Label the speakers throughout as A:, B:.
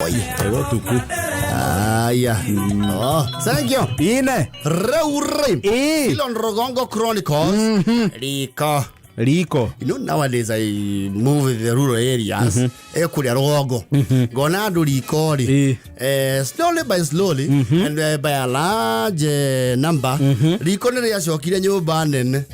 A: Oi.
B: Ego tuku.
A: Aya. Oh, thank you.
B: Ine.
A: Rĩu rĩ.
B: Ĩ.
A: Still on Rogongo Chronicles. Riko.
B: Riko.
A: You know, nowadays I move in the rural areas. Kũrĩa rũgongo. Ngona andũ riko rĩ.
B: Ĩ.
A: Slowly by slowly and by a large number, riko nĩ rĩacokire nyũmba nene.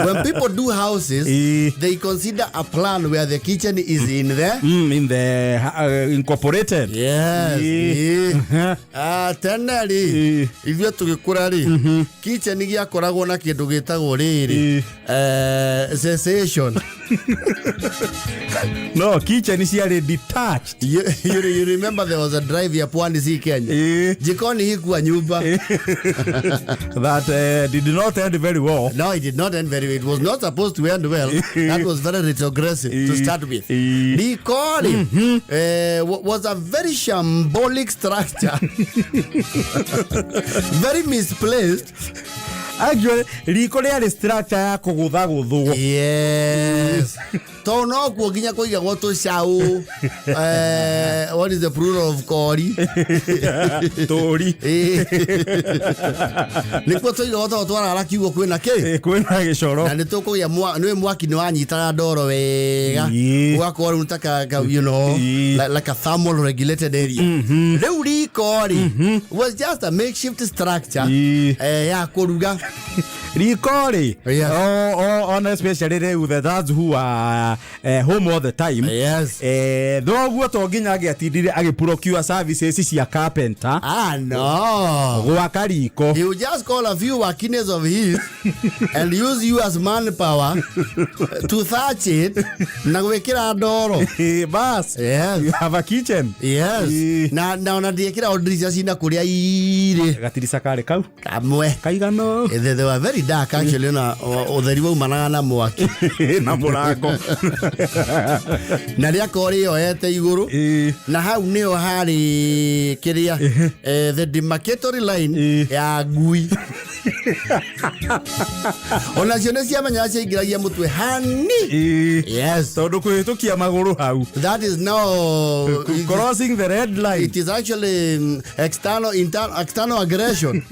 A: When people do houses,
B: Ĩ.
A: they consider a plan where the kitchen is in there.
B: In the incorporated.
A: Yes.
B: Ĩ.
A: Ĩ. Ah, tene rĩ,
B: Ĩ.
A: ithuĩ tũgĩkũra rĩ, kitchen gĩakoragwo na kĩndũ gĩtagwo rĩrĩ
B: Ĩ.
A: Cessation.
B: No, kitchen ciarĩ detached.
A: You remember there was a drive ya Pwani si Kenya.
B: Ĩ.
A: Jikoni hikuwa nyumba.
B: That did not end very well.
A: No, it did not end very well. It was not supposed to end well. That was very retrogressive to start with.
B: Ĩ.
A: Rikori was a very shambolic structure. Very misplaced.
B: Actually, riko rĩarĩ structure ya kũgũthagũthwo.
A: Yes. Tondũ no kuo nginya kũigagwo tũcaũ. What is the plural of kori?
B: Tũri.
A: Nĩkuo tũigagwo tondũ twarara kiugo kwĩna kĩ?
B: Kwĩna gĩcoro.
A: Na nĩ tũkũgĩa nĩwe mwaki nĩ wanyitaga ndoro wega.
B: Ĩĩ.
A: Ũgakorwo rĩu ta ka
B: Ĩĩ.
A: like a thermal regulated area. Rĩu riko rĩ was just a makeshift structure
B: Ĩĩ.
A: ya kũruga.
B: Riko rĩ, on especially rĩu the dads who are home all the time. Thoguo to nginya angĩatindire agĩprocure services cia carpenter
A: Ah, no.
B: gwaka riko.
A: He would just call a few workings of his and use you as manpower to thatch it na gwĩkĩra ndoro.
B: Bas. You have a kitchen.
A: Yes.
B: Ĩĩ.
A: Na ona ndiĩkĩra ndirica cina kũrĩa irĩ.
B: Gatirica karĩ kau.
A: Kamwe.
B: Kaigano.
A: They were very dark actually, na ũtheri waumanaga na mwaki.
B: Na mũrango.
A: Na rĩakorwo rĩoete igũrũ.
B: Ĩĩ.
A: Na hau nĩho harĩ kĩrĩa the demarcatory line
B: Ĩĩ.
A: ya ngui. Onacio nĩ ciamenyaga ciaingĩragia mũtwe hani.
B: Ĩĩ.
A: Yes.
B: Tondũ kũhĩtũkia magũrũ hau.
A: That is now
B: Crossing the red line.
A: It is actually external, internal, external aggression.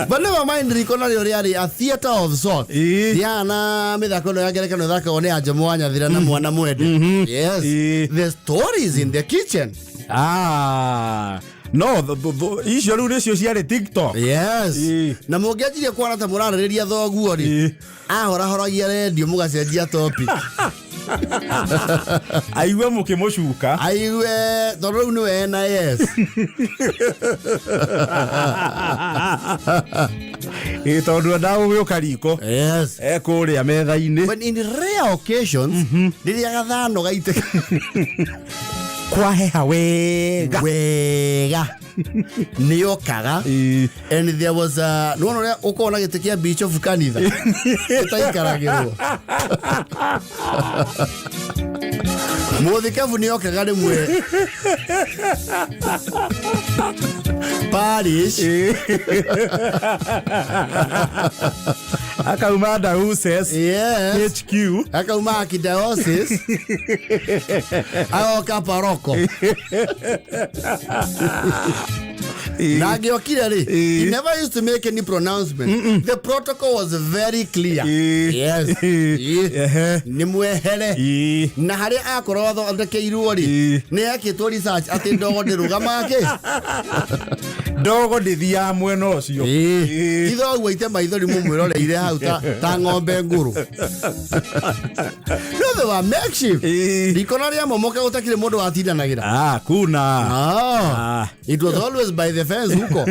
A: But never mind, riko narĩo rĩarĩ a theatre of sorts.
B: Ĩĩ.
A: Rĩana mĩthako ĩno ya ngerekano ĩthakagwo nĩ Anjo Mwanyathira na Mwana Mwende. Yes.
B: Ĩĩ.
A: The stories in the kitchen.
B: Ah. No, icio rĩu nĩcio ciarĩ TikTok.
A: Yes.
B: Ĩĩ.
A: Na mũngĩanjirie kuona ta mũrarĩrĩria thoguo rĩ,
B: Ĩĩ.
A: ahorahoragia redio mũgacenjia topic.
B: Aigue mũkĩmũcuka.
A: Aigue tondũ rĩu nĩwe ena yes.
B: Ĩ tondũ endaga gũgĩũka riko. Ekũrĩa metha-inĩ.
A: When in rare occasions, rĩrĩa gathano gaitĩka
B: Kwaheha wega.
A: Wega nĩokaga.
B: Ĩĩ.
A: And there was a nĩwona ũrĩa ũkoragwo na gĩtĩ kĩa bishop kanitha gĩtaikaragĩrwo, mũthikabu nĩokaga rĩmwe parish.
B: Ĩĩ. Akauma diocese. HQ.
A: Akauma archdiocese agoka paroko na angĩokire rĩ,
B: Ĩĩ.
A: he never used to make any pronouncement. The protocol was very clear.
B: Ĩĩ.
A: Yes.
B: Ĩĩ.
A: Ĩĩ.
B: Ehe.
A: Nĩ mwehere.
B: Ĩĩ.
A: Na harĩa akorwo athondekeirwo rĩ,
B: Ĩĩ.
A: nĩ ekĩtwo research atĩ ndogo ndĩrũgamaga kĩ.
B: Ndogo ndĩthiaga mwena ũcio. Ĩĩ.
A: Ithoguo ite maithori mũmwĩroreire hau ta ng'ombe ngũrũ. No, they were makeshift.
B: Ĩĩ.
A: Riko na rĩamomoka gũtakĩrĩ mũndũ watindanagĩra.
B: Ah, kuna.
A: Ah.
B: Ah.
A: It was always by the fence huko.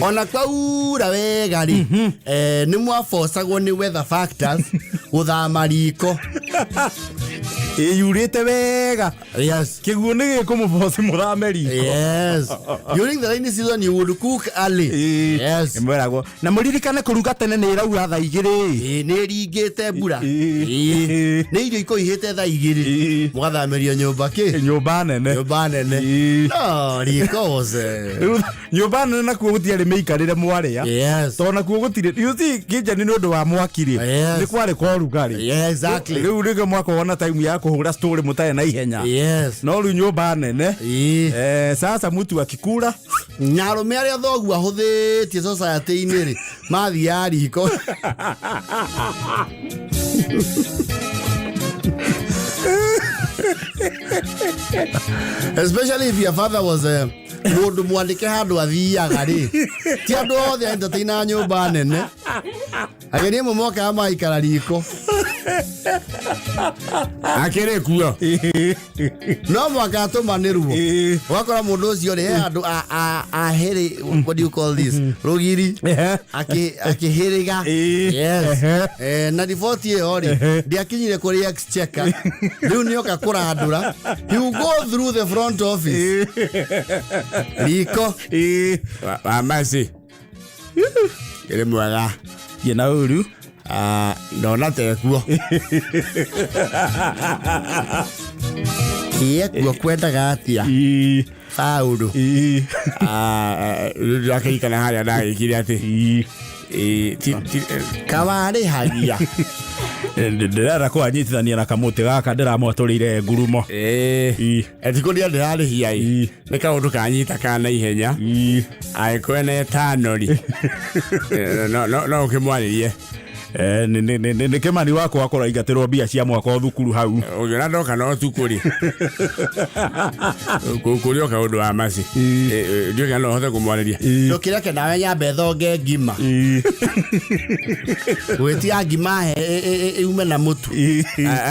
A: Ona kwaura wega rĩ, nĩ mwabocagwo nĩ weather factors gũthama riko.
B: Ĩyurĩte wega. Kĩguũ nĩ gĩkũmũboci mũthame riko.
A: Yes. During the rainy season you would cook early.
B: Ĩĩ.
A: Yes.
B: Mwĩragwo na mũririkane kũruga tene nĩ ĩraura thaa 2.
A: Ĩĩ, nĩ ĩringĩte mbura.
B: Ĩĩ.
A: Ĩĩ. Nĩ irio ikũihĩte thaa 2.
B: Ĩĩ.
A: Mũgathamĩrio nyũmba kĩ?
B: Nyũmba nene.
A: Nyũmba nene.
B: Ĩĩ.
A: No, riko was
B: Rĩu nyũmba nene nakuo gũtiarĩ mĩikarĩre mwarĩa. Tondũ nakuo gũtirĩ, you see, kitchen nĩ ũndũ wa mwaki rĩ, nĩ kwarĩ kwa ũrugarĩ. Rĩu rĩngĩ mwakorwo na time ya kũhũra story mũtarĩ na ihenya. No rĩu nyũmba nene, sasa mtu akikura
A: Na arũme arĩa thoguo ahũthĩtie society-inĩ rĩ, mathiaga riko. Especially if your father was a mũndũ mwandĩke handũ athiaga rĩ, ti andũ othe entertainaga nyũmba nene. Ageni amwe mokaga magaikara riko.
C: Akĩrĩ kuo.
A: No mwaka atũmanĩrwo. Ũgakora mũndũ ũcio rĩ, he handũ ahĩrĩ, what do you call this, rũgiri akĩhĩrĩga. Yes. Na riboti ĩyo rĩ, ndĩakinyire kũrĩ exchequer. Rĩu nĩoka kũrandũra. He will go through the front office. Riko.
C: Wa Mercy. Ĩrĩ mwega.
B: Thiĩ na ũru.
C: Ah, ndona tekuo.
A: Ĩekuo kwendaga atĩa? Paũlũ.
C: Rĩu ndakĩririkana harĩa ndagĩkire atĩ.
A: Kawarĩhagia.
B: Ndĩrenda kũwanyitithania na kamũtĩ gaka ndĩramwatũrĩire ngurumo.
C: Etikũria ndĩrarĩhia ĩ. Nĩ kaũndũ kanyita ka na ihenya. Angĩkorwo ena ĩtano rĩ, no ũkĩmwarĩrie.
B: Nĩ Kĩmani wakwa akorwo aingatĩrwo mbia cia mwaka o thukuru hau.
C: Ũngĩona ndoka na ũtukũ rĩ, kũrĩ o kaũndũ wa maci. Ndiũĩ kana no ũhote kũmwarĩria.
A: Ndũkĩreke nawe nyambe thonge ngima. Gwĩtia ngima he ĩume na mũtu.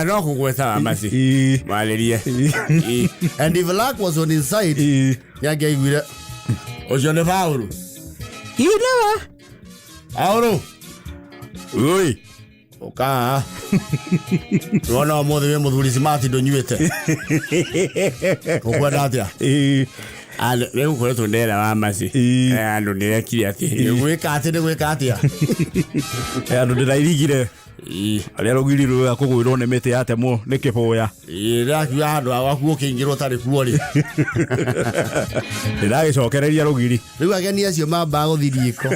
C: No kũgweta wa maci. Mwarĩrie.
A: And if luck was on his side, nĩangĩaiguire,
C: ũcio nĩ Paũlũ.
B: Inewa.
C: Paũlũ.
B: Oi.
C: Ũka. Wona ũmũthĩ wĩ mũthuri smart ndũnyuĩte. Ũkwenda atĩa? Nĩ gũkoretwo ndera wa maci. Andũ ndĩrekire atĩ.
A: Gwĩka atĩ nĩ gwĩka atĩa?
B: Andũ ndĩrairigire. Arĩa rũgiri rũrĩa kũgwĩrwo nĩ mĩtĩ yatemwo nĩ kĩbũya.
C: Ndĩrakiuga handũ ha gwaku ũkĩingĩrwo ũtarĩ kuo rĩ.
B: Ndĩragĩcokereria rũgiri.
A: Rĩu ageni acio mambaga gũthiĩ riko.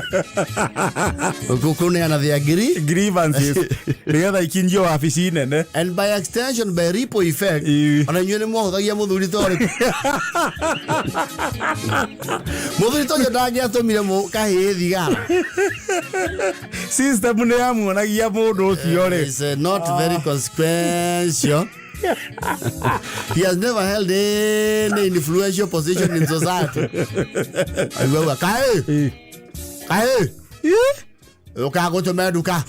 A: Kũneana their
B: grievances. Nĩgetha ikinyio wabici nene.
A: And by extension, by ripple effect, ona inyuĩ nĩ mwahũthagia mũthuri ta ũrĩkũ. Mũthuri ta ũcio ndangĩatũmire kahĩĩ thigara.
B: System nĩ yamuonagia mũndũ ũcio rĩ.
A: It's not very consequential. He has never held any influential position in society. Aigua, kaĩ! Kaĩ! Ũkaga gũtũma nduka.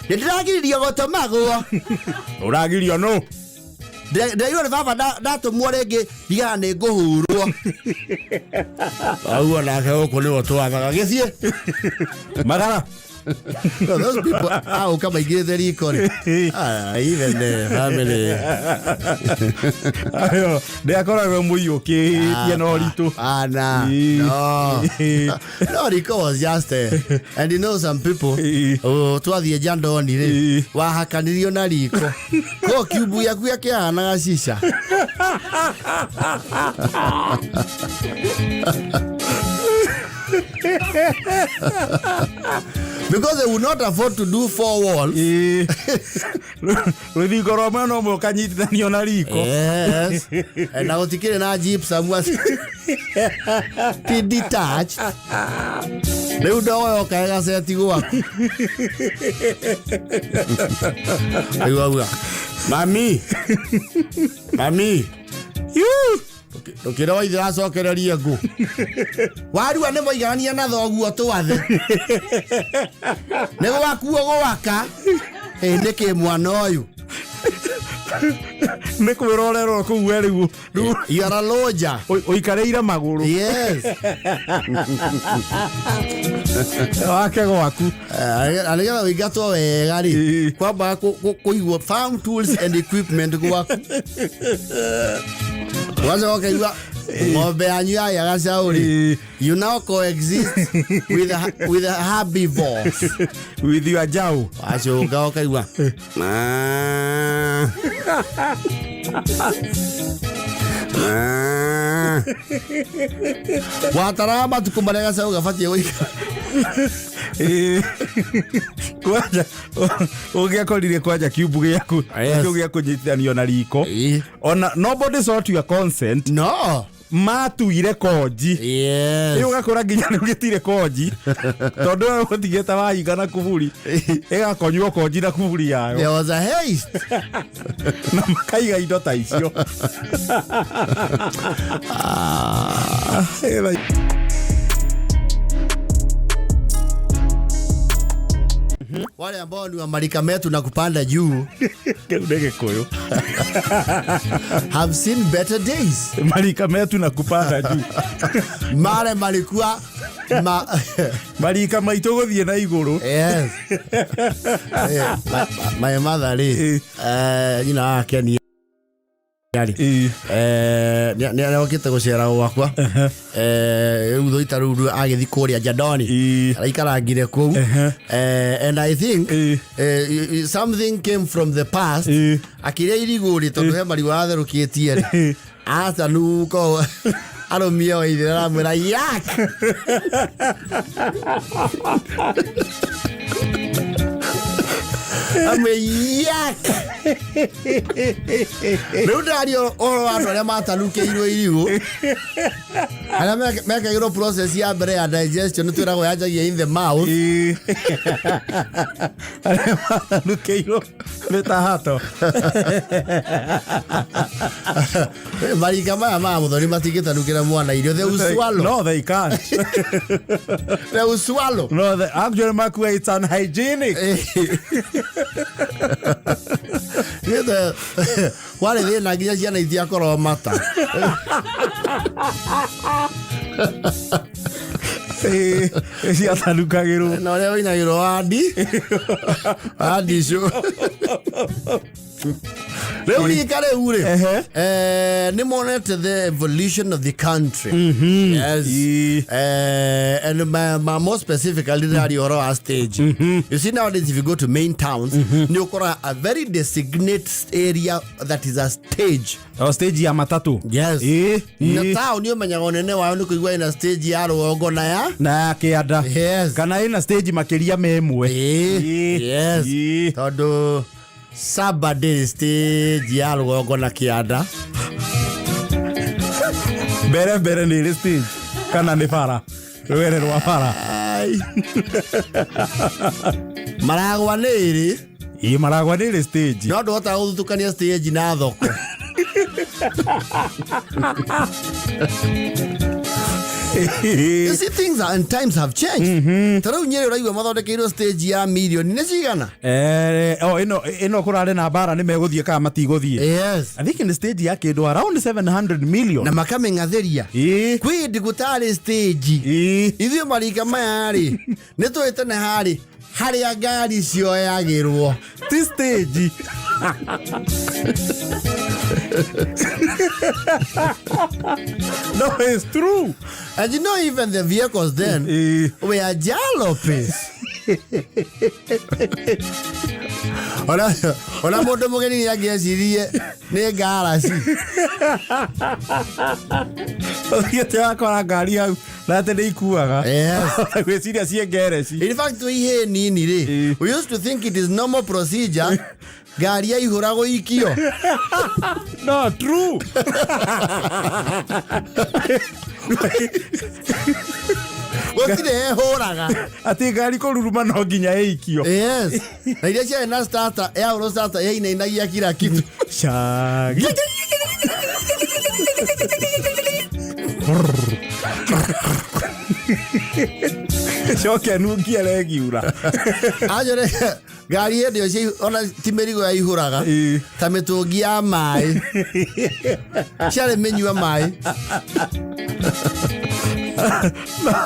A: Nĩ ndĩragiririo gũtũmagwo.
B: Ũragirio nũ?
A: Ndĩraigua nĩ baba ndatũmwo rĩngĩ ndigana nĩ ngũhurwo.
C: Auo nake gũkũ nĩwe twathaga.
A: Gĩthiĩ.
B: Magara.
A: No, those people aũka maingĩrĩte riko rĩ. Even the family.
B: Ayo, ndĩakoragwo mũiyũkĩtie na ũritũ.
A: Ana. No. No, riko was just and you know some people, oh, twathiĩ Jandoni rĩ, wahakanirio na riko. Ko kiumbu yaku yakĩhanaga cica. Because they would not afford to do four walls.
B: Rũthingo rwa mwena ũmwe ũkanyitithanio na riko.
A: Yes. Na gũtikĩrĩ na gypsum ti detached. Rĩu ndogo yoka ĩgaceti gwaku.
C: Rĩu auga, Mami. Mami. Ndũkĩre waithe acokererie ngũ.
A: Warua nĩ moiganania na thoguo twathe. Nĩ gwakuo gwaka. Ĩ nĩkĩ mwana ũyũ?
B: Nĩ kwĩrorerwo kũu we rĩu. Rĩu
A: You are a lodger.
B: Ũikarĩire magũrũ.
A: Yes.
B: Wake gwaku.
A: Na nĩgetha ũingatwo wega rĩ, kwambaga kũigwo farm tools and equipment gwaku. Ũgacoka ũkaigua ng'ombe yanyu yarĩa gacaũ rĩ, you now coexist with a herbivores.
B: With your jaw.
A: Wacoka ũkaigua Ah. Wataraga matukũ marĩa gacaũ gabatiĩ gũikara.
B: Ĩĩ. Kwanja ũngĩakorire kwanja kiumbu gĩaku
A: Yes.
B: kĩu gĩa kũnyitithanio na riko,
A: Ĩĩ.
B: ona nobody sought your consent.
A: No.
B: Matuire konji.
A: Yes.
B: Ĩ ũgakora nginya rĩu gĩtirĩ konji tondũ we ũtigĩte wahinga na kuburi, ĩgakonywo konji na kuburi yayo.
A: There was a haste.
B: Na makaiga indo ta icio. Ĩtha-
A: Wale ambao ni wa marika metu na kupanda juu
B: Kĩu nĩ Gĩkũyũ.
A: have seen better days.
B: Marika metu na kupanda juu.
A: Mare malikuwa ma
B: Marika maitũ gũthiĩ na igũrũ.
A: Yes. Eh, my mother rĩ, nyina wake ni rĩ, nĩ arokĩte gũcera gwakwa. Rĩu thũita rĩu agĩthi kũrĩa Jandoni, araikarangire kũu. And I think something came from the past. Akĩrĩa irigũ rĩ, tondũ he marigũ atherũkĩtie rĩ, atanuka arũmie wa ithe aramwĩra yak. Amwe yak. Rĩu ndaria ũhoro wa andũ arĩa matanukĩirwo irigũ, arĩa mekagĩrwo process ya mbere ya digestion, twĩragwo yanjagia in the mouth.
B: Ĩĩ. Arĩa matanukĩirwo nĩ ta hato.
A: Marika maya ma Mũthoni matingĩtanukĩra mwana irio, they will swallow.
B: No, they can't.
A: They will swallow.
B: No, they actually makua it's unhygienic.
A: Nĩgetha warĩ thĩna nginya ciana itiakorwo mata.
B: Ĩĩ, ciatanukagĩrwo.
A: Na ũrĩa ũinagĩrwo wandi wandicũ rĩu rika rĩu rĩ, nĩ monete the evolution of the country. Yes. And more specifically ndĩraria ũhoro wa stage. You see, nowadays if you go to main towns, nĩ ũkoraga a very designate area that is a stage.
B: O stage ya matatũ.
A: Yes. Na taũni ũmenyaga ũnene wayo nĩ kũigua ĩna stage ya rũgongo na ya
B: Na ya kĩanda.
A: Yes.
B: Kana ĩna stage makĩria ma ĩmwe.
A: Yes. Tondũ Saba ndĩrĩ stage ya rũgongo na kĩanda.
B: Mbere mbere nĩ ĩrĩ stage kana nĩ bara rwere rwa bara?
A: Ai. Maragwa nĩ ĩrĩ.
B: Ĩĩ, Maragwa nĩ ĩrĩ stage.
A: No ndũhotaga gũthutũkania stage na thoko. You see, things are, and times have changed. Ta rĩu Nyĩrĩ ũraigua mathondekeirwo stage ya mirioni nĩ cigana?
B: Eh, oh, ĩno ĩno kũrarĩ na mbara nĩ megũthiĩ kana matigũthiĩ.
A: Yes.
B: I think nĩ stage ya kĩndũ around 700 million.
A: Na makamĩng'athĩria. Kwĩ hĩndĩ gũtarĩ stage. Ithuĩ marika maya rĩ, nĩ tũĩ tene harĩ harĩa ngari cioyagĩrwo.
B: Ti stage. No, it's true.
A: And you know, even the vehicles then were jalopies. Ona mũndũ mũgeni nĩ angĩecirie nĩ ngaraci.
B: Ũthiĩte wakora ngari hau na atĩ nĩ ikuaga.
A: Yes.
B: Gwĩciria ciĩ ngereci.
A: In fact, twĩ ihĩĩ nini rĩ, we used to think it is normal procedure ngari yaihũra gũikio.
B: No, true.
A: Gũtirĩ ĩhũraga.
B: Atĩ ngari kũruruma no nginya ĩikio.
A: Yes. Na iria ciarĩ na starter, yahũrwo starter yainainagia kila kitu.
B: Shagi. Coke nungie regiura.
A: Anjore ngari hĩndĩ ĩyo ona ti mĩrigo yaihũraga, ta mĩtũngi ya maĩ ciarĩ mĩnyua maĩ.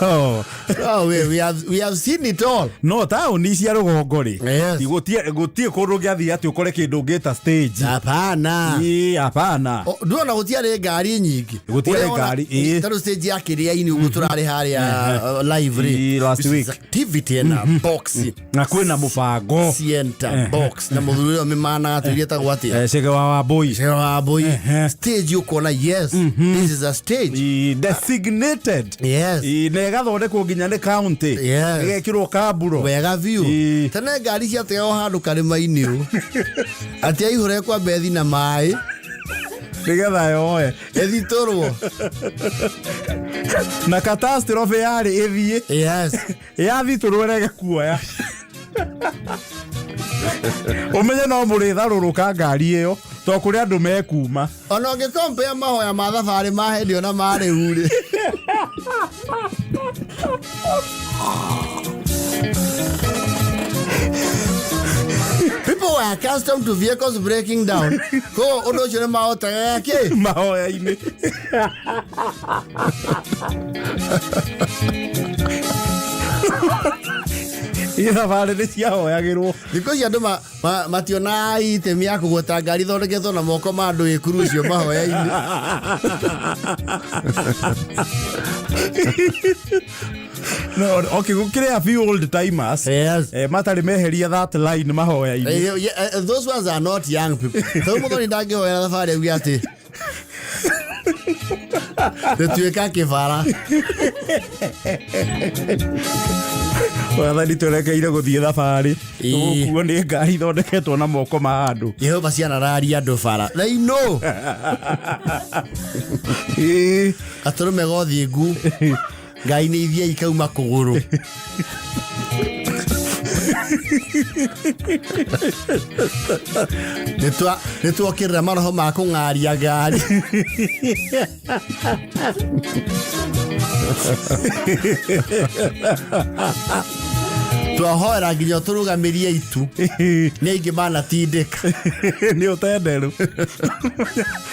B: No.
A: Oh, we have seen it all.
B: No taũni cia rũgongo rĩ,
A: Yes.
B: gũtirĩ kũndũ ũngĩathiĩ atĩ ũkore kĩndũ ũngĩta stage.
A: Hapana.
B: Ĩĩ, hapana.
A: Nduona gũtiarĩ ngari nyingĩ.
B: Gũtiarĩ
A: Ũrĩa ona-
B: ngari, ĩĩ.
A: Tarĩu stage ya kĩrĩa-inĩ ũguo tũrarĩ harĩa live rĩ.
B: Ĩĩ, last
A: This is
B: week.
A: activity na box.
B: Na kwĩna mũbango.
A: Sienta box na mũthuri ũrĩa mĩmanaga tũirie tagwo atĩa?
B: Chege wa Wambui.
A: Chege wa Wambui. Stage ũkona, yes, this is a stage.
B: Ĩĩ, designated.
A: Yes.
B: Ĩĩ, na ĩgathondekwo nginya nĩ county.
A: Yes.
B: Ĩgekĩrwo kamburo.
A: Wega biũ.
B: Ĩĩ.
A: Tene ngari ciategagwo handũ karĩma-inĩ ũ atĩ aihũra ĩkwamba ĩthi na maĩ
B: nĩgetha yoe
A: ĩthitũrwo.
B: Na catastrophe yarĩ ĩthiĩ yathitũrwo ĩrege kuoya, ũmenye no mũrĩtharũrũka ngari ĩyo to kũrĩ andũ mekuma.
A: Ona ũngĩkompea mahoya ma thabarĩ ma hĩndĩ ĩyo na ma rĩu rĩ, people were accustomed to vehicles breaking down, koguo ũndũ ũcio nĩ mahotaga kĩ
B: mahoya-inĩ. Ĩ thabarĩ nĩ ciahoyagĩrwo.
A: Thikũ ici andũ mationaga itemi ya kũgweta ngari ithondeketwo na moko ma andũ ĩkuru ũcio mahoya-inĩ.
B: No, okay, gũkĩrĩ a few old timers matarĩ meheria that line mahoya-inĩ.
A: Yeah, those ones are not young people. Tondũ mũthoni ndangĩhoera thabarĩ auge atĩ tũtuĩka kĩbara.
B: Wathani twerekeire gũthiĩ thabarĩ.
A: Ĩĩ.
B: Tũgũkuo nĩ ngari ithondeketwo na moko ma andũ.
A: Jehova cianararia andũ bara. They know. Gatũrũme gothiĩ ngu. Ngai nĩ ithiĩ ikauma kũgũrũ. Nĩ tuokĩrĩra maroho ma kũng'aria ngari. Twahoera nginya tũrũgamĩrie itu nĩ aingĩ manatindĩka.
B: Nĩ ũtenderu,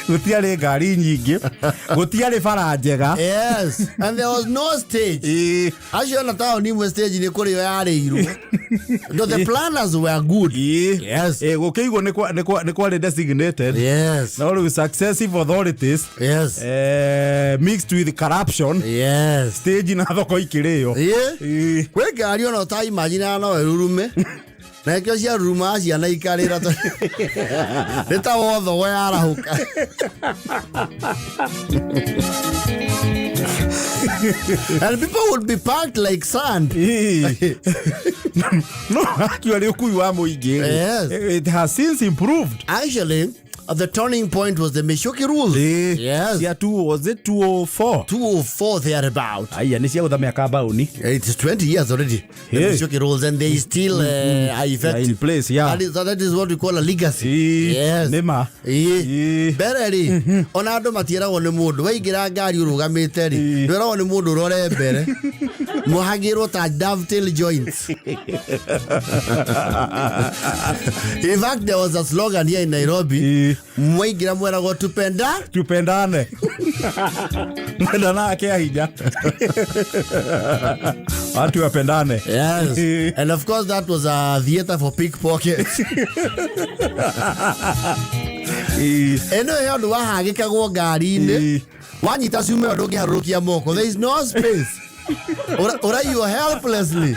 B: gũtiarĩ ngari nyingĩ, gũtiarĩ bara njega.
A: Yes, and there was no stage. Acio ona taũni imwe stage nĩ kũrĩo yarĩirwo. No, the planners were good. Yes.
B: Gũkĩigwo nĩ kwarĩ designated. No rĩu successive authorities mixed with corruption, stage na thoko ikĩrĩo.
A: Kwĩ ngari ona ũtaimaginaga no ĩrurume na ĩkĩo ciarurumaga ciana ikarĩra nĩ ta wothogo yarahũka. And people would be packed like sand.
B: No actually ũkui wa mũingĩ rĩ, it has since improved.
A: Actually, the turning point was the Michuki rules.
B: Cia two, was it 204?
A: 204 thereabout.
B: Aya nĩ cia gũtha mĩaka mbaũni.
A: It's 20 years already. The Michuki rules, and they still are effective.
B: In place, yeah.
A: That is what we call a legacy. Yes.
B: Nĩ ma.
A: Mbere rĩ, ona andũ matieragwo nĩ mũndũ waingĩra ngari ũrũgamĩte rĩ, ndwĩragwo nĩ mũndũ ũrore mbere, mũhagĩrwo ta dovetail joints. In fact, there was a slogan here in Nairobi, mwaingĩra mweragwo tupenda
B: Tupendane, mwendana ake ahinya, watu wapendane.
A: Yes. And of course that was a theater for pickpockets. Ĩno he ũndũ wahagĩkagwo ngari-inĩ, wanyita cuma ĩyo ndũngĩharũrũkia moko, there is no space. Ũraiywo helplessly.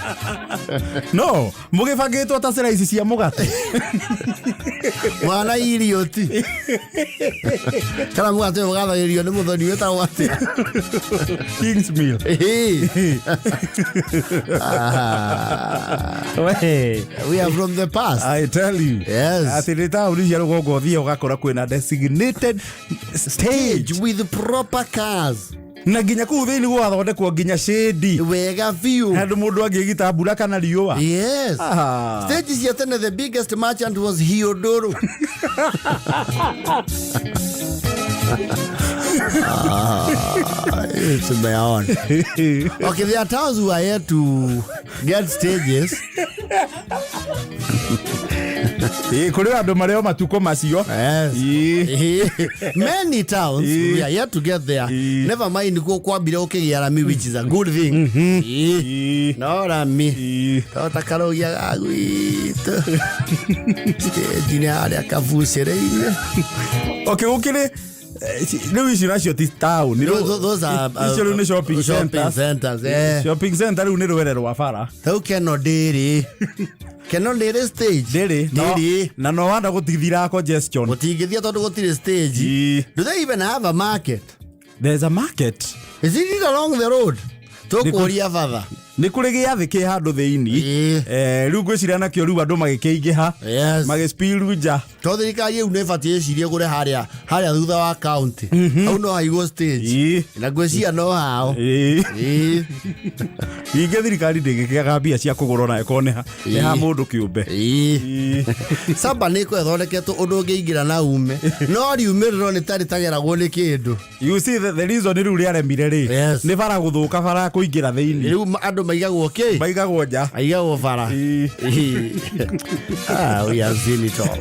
B: No mũgĩbangĩtwo ta slice cia mũgate.
A: Mwana idiot, kana mũgate ũyũ ũgathagĩrio nĩ mũthoni wĩtagwo atĩa?
B: Kings Mill.
A: Ĩĩ. Ah, we are from the past.
B: I tell you. Atĩ nĩ taũni cia rũgongo ũthiĩ ũgakora kwĩna designated stage
A: stage with proper cars
B: na nginya kũu thĩinĩ gũgathondekwo nginya shade
A: wega biũ.
B: Handũ mũndũ angĩgita mbura kana riũa.
A: Stage cia tene, the biggest merchant was Hiodoro. Ah, it's beyond. Okay, there are towns who are here to get stages.
B: Ĩ, kũrĩ andũ marĩ o matukũ macio.
A: Yes.
B: Ĩ.
A: Many towns we are yet to get there. Never mind kuo kwambire gũkĩgĩa rami, which is a good thing. Ĩ.
B: Ĩ.
A: No rami
B: Ĩ.
A: tota karũgia ga gwitũ stage-inĩ harĩa kabucĩrĩ-inĩ.
B: Okay, gũkĩrĩ rĩu icio nacio ti taũni.
A: Those are
B: Icio rĩu nĩ shopping
A: shopping
B: centers.
A: centers, eh.
B: Shopping center rĩu nĩ rwere rwa bara.
A: Rĩu keno ndĩrĩ, keno ndĩrĩ stage.
B: Ndĩrĩ no-
A: Ndĩrĩ.
B: Na no wanda gũtithira congestion.
A: Gũtingĩthia tondũ gũtirĩ stage.
B: Ĩ.
A: Do they even have a market?
B: There's a market.
A: Is it along the road? Tũkũria batha.
B: Nĩ kũrĩ gĩathĩ kĩ handũ thĩinĩ.
A: Ĩ.
B: Rĩu ngwĩciria nakĩo rĩu andũ magĩkĩingĩha
A: Yes.
B: magĩspiru nja.
A: To thirikari ĩu nĩ ĩbatiĩ ĩcirie gũre harĩa harĩa thutha wa county, hau no haigwo stage.
B: Ĩ.
A: Na ngwĩciria no hao.
B: Ĩ.
A: Ĩ.
B: Ningĩ thirikari ndĩngĩkĩaga mbia cia kũgũra ona ĩkorwo nĩ ha
A: Ĩ.
B: mũndũ kĩũmbe.
A: Ĩ.
B: Ĩ.
A: Samba nĩ ĩthondeketwo ũndũ ũngĩingĩra na ume, no riumĩrĩro nĩ ta rĩtageragwo nĩ kĩndũ.
B: You see, the reason rĩu rĩaremire rĩ,
A: Yes.
B: nĩ bara gũthũka, bara kũingĩra thĩinĩ.
A: Rĩu andũ maigagwo kĩ?
B: Maigagwo nja.
A: Maigagwo bara.
B: Ĩ.
A: Ĩ. Ah, we have seen it all.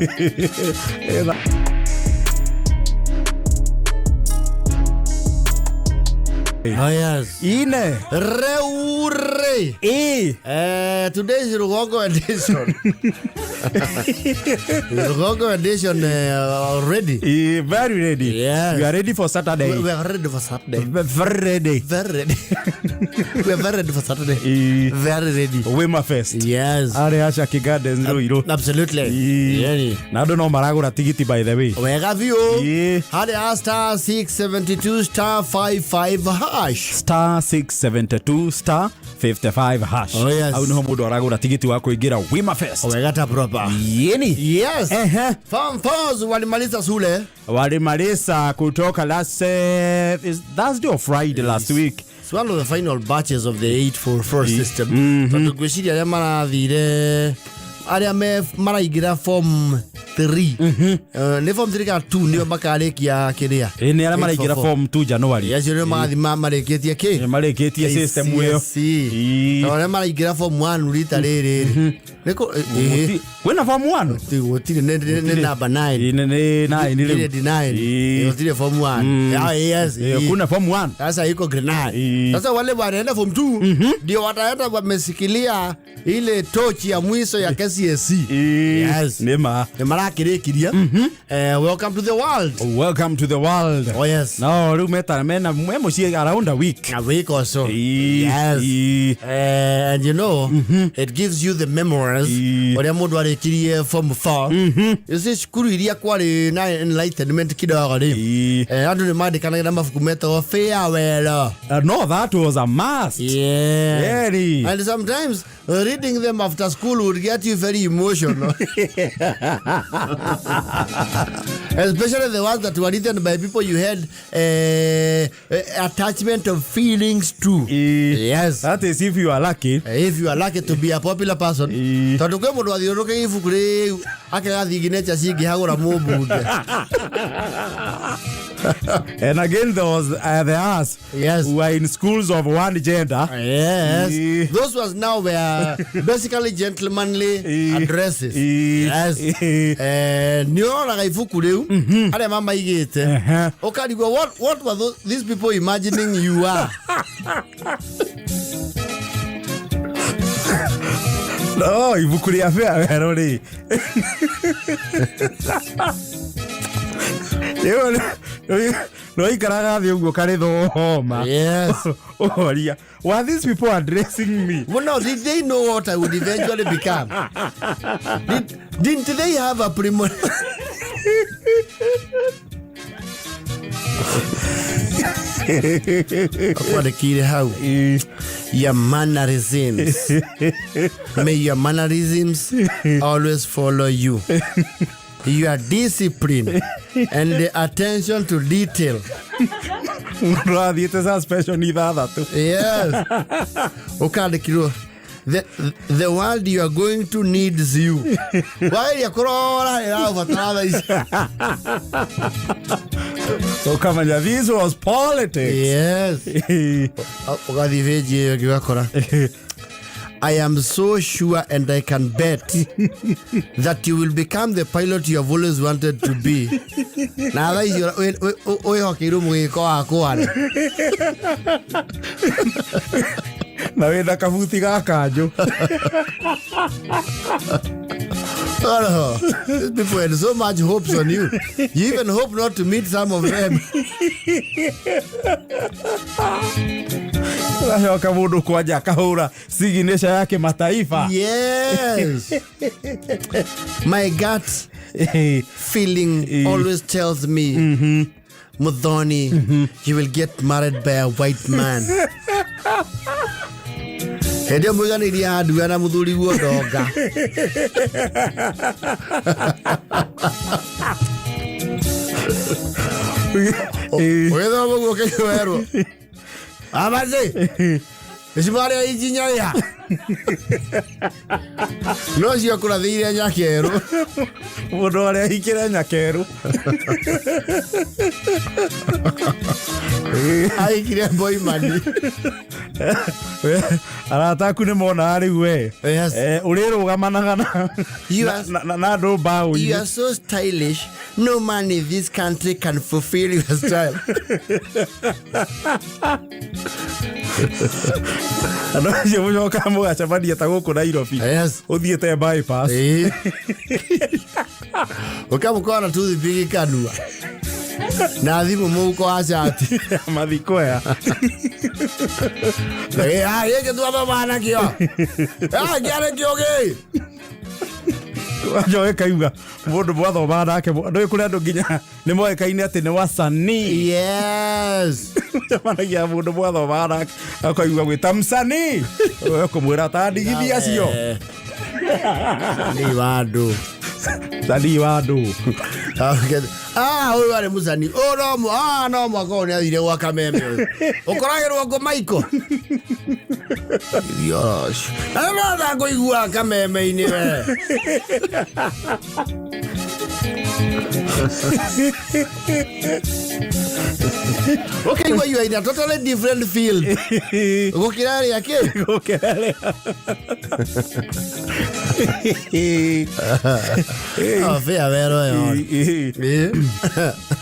A: Oh, yes.
B: Ine.
A: Rĩu rĩ.
B: Ĩ.
A: Today is Rugongo edition. Rugongo edition, already.
B: Ĩ, very ready.
A: Yes.
B: We are ready for Saturday.
A: We are ready for Saturday.
B: Very ready.
A: Very ready. We are very ready for Saturday.
B: Ĩ.
A: Very ready.
B: Wema Fest.
A: Yes.
B: Arĩ Ashaki Gardens Ruiru.
A: Absolutely.
B: Ĩ.
A: Yani.
B: Na andũ no maragũra tigiti, by the way.
A: Wega biũ.
B: Ĩ.
A: Harĩa *672*55#.
B: *672*55#.
A: Oh, yes.
B: Hau niho mũndũ aragũra tigiti wa kũingĩra Wema Fest.
A: Wega ta proper.
B: Yeni.
A: Yes.
B: Ehe.
A: Form fours walimaliza shule.
B: Walimaliza kutoka last is Thursday or Friday last week.
A: It's one of the final batches of the 844 system. Tondũ ngwĩciria arĩa marathire, arĩa me maraingĩra form 3, nĩ form 3 kana 2, nĩo makarĩkia kĩrĩa.
B: Ĩ, nĩ arĩa maraingĩra form 2 January.
A: Acio nĩo marathiĩ marĩkĩtie kĩ?
B: Nĩ marĩkĩtie system ĩyo.
A: KCSE.
B: Ĩ.
A: Tondũ arĩa maraingĩra form 1 rita rĩrĩ rĩ nĩ ĩĩ.
B: Kwĩna form 1?
A: Gũtirĩ, nĩ number 9.
B: Ĩ, nĩ 9 rĩu.
A: Grade 9.
B: Ĩ.
A: Gũtirĩ form 1. Ah, yes.
B: Ĩ, kuna form 1.
A: Sasa iko grade 9.
B: Ĩ.
A: Sasa wale wanaenda form 2 ndio wataenda wamesikilia ile tochi ya mwisho ya KCSE. Yes.
B: Nĩ ma.
A: Nĩ marakĩrĩkirie. Welcome to the world.
B: Welcome to the world.
A: Oh yes.
B: No rĩu meta mena me mũciĩ around a week.
A: A week or so.
B: Ĩ,
A: Yes.
B: ĩ.
A: And it gives you the memories
B: Ĩ.
A: ũrĩa mũndũ arĩkirie form 4. You see, cukuru iria kwarĩ na enlightenment kidogo rĩ,
B: Ĩ.
A: andũ nĩ mandĩkanagira na mabuku metagwo Farewell.
B: No, that was a must.
A: Yeah.
B: Very.
A: And sometimes reading them after school would get you very emotional. Especially the ones that were written by people you had attachment of feelings to.
B: Ĩ.
A: Yes.
B: That is if you are lucky.
A: If you are lucky to be a popular person.
B: Ĩ.
A: Tondũ kwĩ mũndũ wathiũrũrũkĩire ibuku rĩu akĩaga thiginacha cingĩhagũra mũmbunge.
B: And again, there was the us who are in schools of one gender.
A: Yes.
B: Ĩ.
A: Those ones now were basically gentlemanly
B: Ĩ.
A: addresses.
B: Ĩ.
A: Yes.
B: Ĩ.
A: Nĩ ũroraga ibuku rĩu arĩa mamaigĩte, ũkarigwo what were these people imagining you are?
B: No, ibuku rĩa farewell rĩ. Rĩu no ikaraga thĩ ũguo karĩthoma.
A: Yes.
B: Ũhoria. Were these people addressing me?
A: Well, no, did they know what I would eventually become? Didn't they have a premonition? Akwandĩkĩire hau, "Your mannerisms, may your mannerisms always follow you, your discipline and the attention to detail."
B: Mũndũ athiĩte suspension ithathatũ.
A: Yes. Ũkandĩkirwo, the world you are going to needs you." Wageria kũrora ĩraũbatara thaa ici.
B: Ũkamenya this was politics.
A: Yes. Ũgathiĩ bĩnji ĩyo ĩngĩ ũgakora I am so sure and I can bet that you will become the pilot you have always wanted to be. Na thaa icio wĩhokeirwo mũgĩko wa kwana.
B: Na wĩna kabuti ga kanjũ.
A: Oh, these people had so much hopes on you. You even hope not to meet some of them.
B: Ũgacoka mũndũ kwanja akahũra signature ya kĩmataifa.
A: Yes. My gut feeling always tells me, Muthoni, you will get married by a white man. Hĩndĩ ĩyo mũiganĩirie handua na mũthuri guo ndonga. Ũgĩthoma ũguo ũkĩwerwo. Amazi. Ĩcimarĩa injinya ya. No cio kũrathĩire nyakerũ.
B: Mũndũ arĩa ahikĩre nyakerũ.
A: Ahikire boimani.
B: Arata aku nĩ monaga rĩu we.
A: Yes.
B: Ũrĩrũgamanaga na
A: You are-
B: na andũ
A: You
B: mbaũ-inĩ.
A: are so stylish. No man in this country can fulfill your style.
B: Andũ acio mũcokaga mũgacemania ta gũkũ Nairobi.
A: Yes.
B: Ũthiĩte bypass.
A: Ũkamũkora na toothpick kanua na thimũ mũhuko wa cati.
B: Mathikoya.
A: Gĩkĩ twathomaga nakĩo kĩarĩ kĩũgĩ.
B: Wanja ũkaiga mũndũ mwathomaga nake, ndũĩ kũrĩ andũ nginya nĩ moĩkaine atĩ nĩ wasanii.
A: Yes.
B: Cemanagia mũndũ mwathomaga nake akaigua gwĩta msanii, ũkũmwĩra ta ndigithia acio.
A: Nĩ wa andũ.
B: Msanii wa andũ.
A: Ah, ũyũ arĩ mũcani ũyũ no mwaka ũyũ nĩ athire gwa kameme ũyũ ũkoragĩrwo ngũ maiko. Yes. Na nĩ ndĩrenda kũigua kameme-inĩ we. Ũkaigua you are in a totally different field gũkĩra ĩrĩa kĩ.
B: Gũkĩra.
A: Oh, fair wero ĩyo.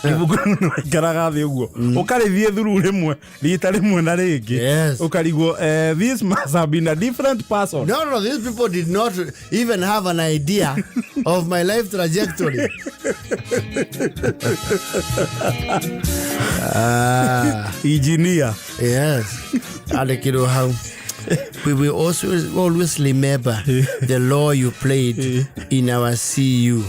B: Ibuku nĩwaikaraga thĩ ũguo ũkarĩthiĩ thuru rĩmwe rita rĩmwe na rĩngĩ.
A: Yes.
B: Ũkarigwo, this must have been a different person.
A: No, these people did not even have an idea of my life trajectory. Ah,
B: Engineer.
A: Yes. Andĩkĩrwo hau. We will also always remember the law you played in our CU.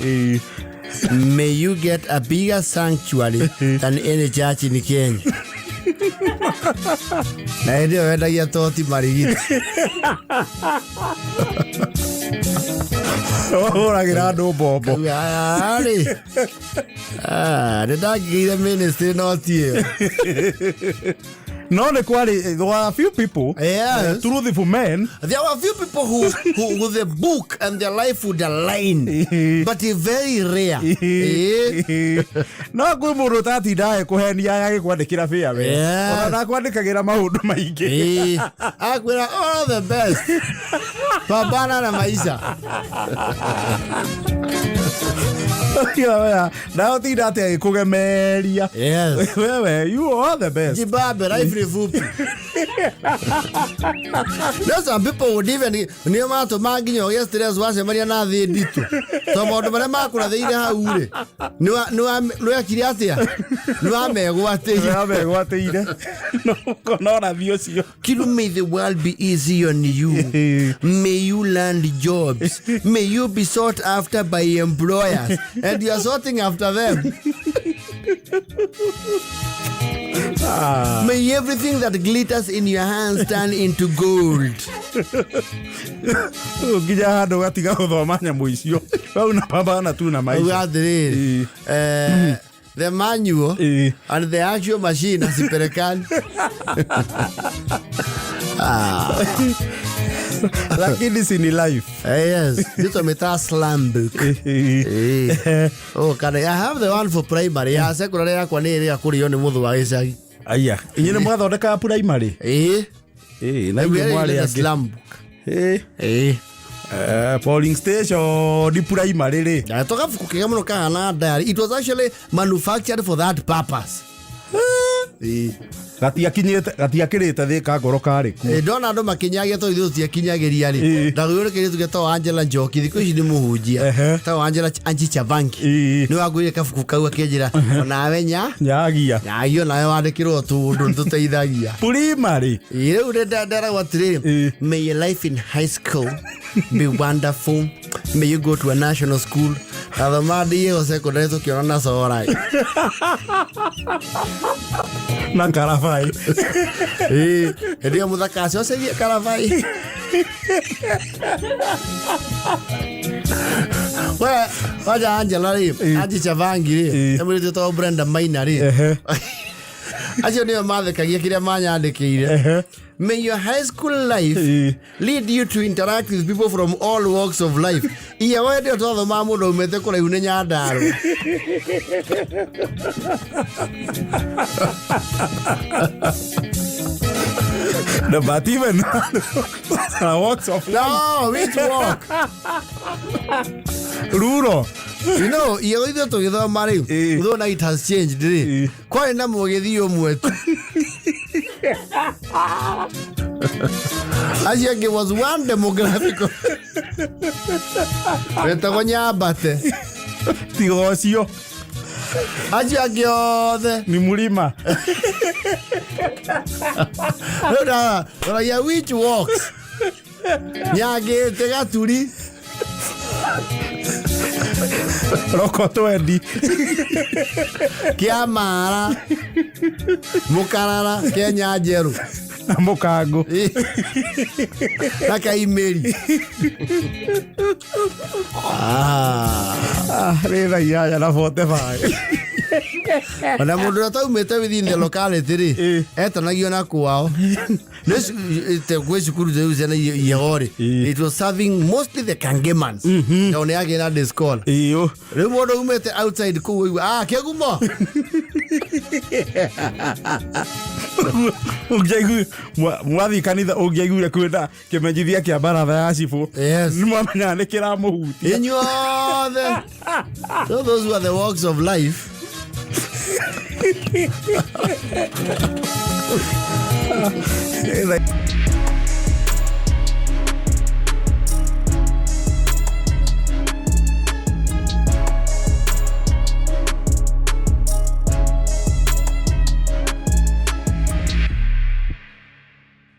A: May you get a bigger sanctuary than any church in Kenya. Na hĩndĩ ĩyo wendagia toti marigiti.
B: Ũhũragĩra andũ mbombo.
A: Rĩ, nĩ ndangĩgĩire ministry no ti ĩyo.
B: No nĩ kwarĩ, there were a few people, truthful men.
A: There were a few people who with the book and their life would align, but very rare.
B: No kwĩ mũndũ ũtatindaga kũhenia agĩkwandĩkĩra bĩa we. Ona ndakwandĩkagĩra maũndũ maingĩ.
A: Akwĩra all the best. Pambana na maisha.
B: Na ũtinda atĩ agĩkũgemeria. Wewe, you are the best.
A: Jibambe, life ni fupi. No, some people would even nĩo matũma nginya ũgĩe stress wacemania na thĩ nditũ to maũndũ marĩa makũrathĩire hau rĩ nĩwekire atĩa nĩwamegwatĩire.
B: Wamegwatĩire no rathi ũcio.
A: Kiru, may the world be easy on you. May you land jobs. May you be sought after by employers. And you are sorting after them. May everything that glitters in your hands turn into gold.
B: Nginya handũ gatiga gũthoma nyamũ icio wau na pambana tu na maisha.
A: Uga atĩrĩrĩ, the manual and the actual machine haziperekani.
B: Lakini si ni life.
A: Yes, this one slam book. Oh, kana I have the one for primary. Ya secondary yakwa nĩ ĩrĩa kũrĩo nĩ mũthũ wa gĩcagi.
B: Aya, inyuĩ nĩ mwathondekaga primary? Na
A: Rĩu
B: inyuĩ mwarĩ
A: ĩrĩ
B: angĩ.
A: slam book.
B: Ĩ.
A: Ĩĩ.
B: Polling station ni primary rĩ.
A: Na to gabuku kega mũno kahana diary. It was actually manufactured for that purpose. Ĩĩ.
B: Gatiakinyĩte, gatiakĩrĩte thĩka ngoro karĩ kuo.
A: Ĩ, ndona andũ makinyagia to ithuĩ tũtiakinyagĩria rĩ. Ndagũirwo nĩ kairĩtu getagwo Angela Njoki, thikũ ici nĩ mũhunjia. Etagwo Angela Anji Chavangi. Nĩ wangũrire kabuku kau akĩnjĩra onawe nya
B: Nyagia.
A: Nyagia onawe wandĩkĩrwo tũũndũ nĩ tũteithagia.
B: Primary.
A: Ĩ, rĩu nderagwo atĩrĩrĩ, may your life in high school be wonderful, may you go to a national school. Ndathoma ndiĩho secondary tũkĩona na cora.
B: Na karabai.
A: Ĩ, hĩndĩ ĩyo mũthaka acocerie karabai. We, waja Angela rĩ, Anji Chavangi rĩ, nĩ mũirĩtu wĩtagwo Brenda Maina rĩ. Acio nĩo mathekagia kĩrĩa manyandĩkĩire. May your high school life lead you to interact with people from all walks of life. Iya we ndio twathomaga mũndũ aumĩte kũraihu nĩ Nyandarũa.
B: No, but even walks of life.
A: No, which walk?
B: Ruro.
A: You know, iyo ithuĩ tũgĩthoma rĩu, though now it has changed rĩ, kwarĩ na mũgĩthi ũmwe tu. Acio angĩ was one demographic wetagwo Nyambate.
B: Tiga ũcio.
A: Acio angĩ othe
B: Ni mũrima.
A: Rĩu ndaragia which walks? Nyangĩte Gaturi.
B: Roko twendi.
A: Kĩamara. Mũkarara Kenya Njerũ.
B: Na mũkango.
A: Na Kaimĩri.
B: Rĩ thaa inyanya na 45.
A: Ona mũndũ ũrĩa ũtaumĩte within the locality rĩ, etanagio na kwao. Nĩ gwĩ cukuru rĩu ciana iheo rĩ, it was serving mostly the Kangemans. Tondũ nĩ yagĩ na discall.
B: Ĩyo.
A: Rĩu mũndũ umĩte outside kũu ũigua, ah, kĩgumo.
B: Ũngĩaigua mwathiĩ kanitha ũngĩaiguire kwĩna kĩmenyithia kĩa baratha ya cibũ.
A: Yes.
B: Nĩ mwamenyaga nĩ kĩramũhutia.
A: Inyuothe. So those were the walks of life.